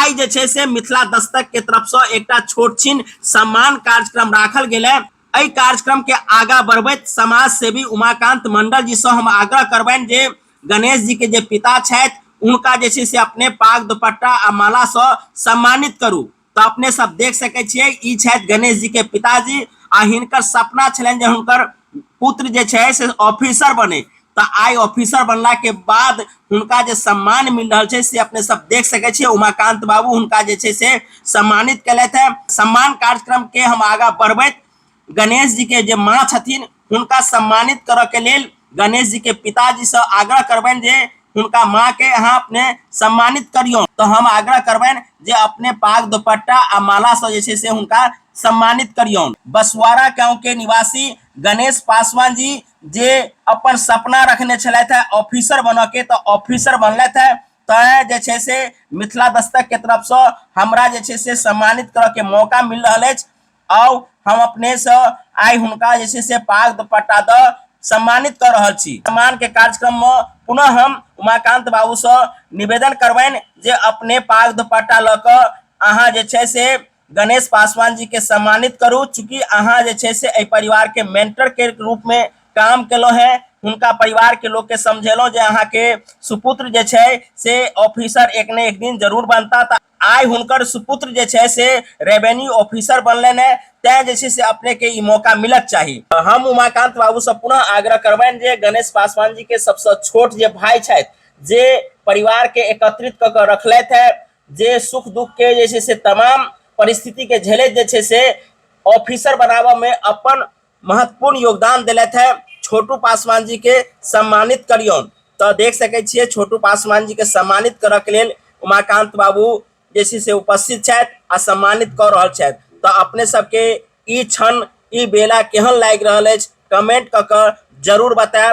आइ जे छै से मिथिला दस्तक के तरफ से एकटा छोट छिन सम्मान कार्यक्रम राखल गेल है। एहि कार्यक्रम के आगा बढ़बैत समाज सेवी उमाकांत मंडल जी से हम आग्रह करबनि जे गणेश जी के जे पिता छथि हुनका जे छै से अपने पाग दुपट्टा आ माला से सम्मानित करू। तऽ अपने सब देख सकै छियै ई छथि गणेश जी के पिताजी आ हिनकर सपना छलनि जे हुनकर पुत्र जे छै से ऑफिसर बने। तऽ आइ ऑफिसर बनला के बाद हुनका जे सम्मान मिल रहल छै से अपने सब देख सकै छियै। उमाकांत बाबू हुनका जे छै से सम्मानित केलथि है। सम्मान कार्यक्रम के हम आगा बढ़बैत गणेश जी के जे माँ छथिन हुनका सम्मानित करऽ के लेल गणेश जी के पिताजी से आग्रह करबनि जे हुनका माँ के अहाँ अपने सम्मानित करियौ। तऽ हम आग्रह करबनि जे अपने पाग दुपट्टा आ माला से जे छै से हुनका सम्मानित करियौ। बसवारा गांव के निवासी गणेश पासवान जी जे अपन सपना रखने छलथि है ऑफिसर बनऽ के, तऽ ऑफिसर बनलथि है। तैं जे छै से मिथिला दस्तक के तरफ से हमरा जे छै से सम्मानित करऽ के मौका मिल रहल अछि। आउ हम अपने से आइ हुनका जे छै से पाग दुपट्टा दऽ सम्मानित कऽ रहल छी। सम्मान के कार्यक्रम में पुनः हम उमाकांत बाबू से निवेदन करबनि जे अपने पाग दुपट्टा लऽ कऽ अहाँ जे छै से गणेश पासवान जी के सम्मानित करू। चूँकि अहाँ जे छै से एहि परिवार के मेंटर के रूप में काम केलहुँ हैं, हुनका परिवार के लोग के समझेलहुँ जे अहाँ के सुपुत्र जे छै से ऑफिसर एक ने एक दिन जरूर बनता। तऽ आइ हुनकर सुपुत्र जे छै से रेवेन्यू ऑफिसर बनलनि है, तैं जे छै से अपने के ई मौका मिलक चाही। हम उमाकांत बाबू से पुनः आग्रह करबनि जे गणेश पासवान जी के सबसे छोट जे भाई छथि जे परिवार के एकत्रित कऽ के रखलथि है, जे सुख दुख के जे छै से तमाम परिस्थिति के झेलैत जे छै से ऑफिसर बनाबऽ में अपन महत्वपूर्ण योगदान दिलथि है, छोटू पासवान जी के सम्मानित करियौन। तऽ देख सकै छियै छोटू पासवान जी के सम्मानित करऽ के लेल उमाकांत बाबू जे छै से उपस्थित छथि आ सम्मानित कऽ रहल छथि। तऽ अपने सबके ई क्षण ई बेला केहन लागि रहल अछि कमेंट कऽ के जरूर बतायब।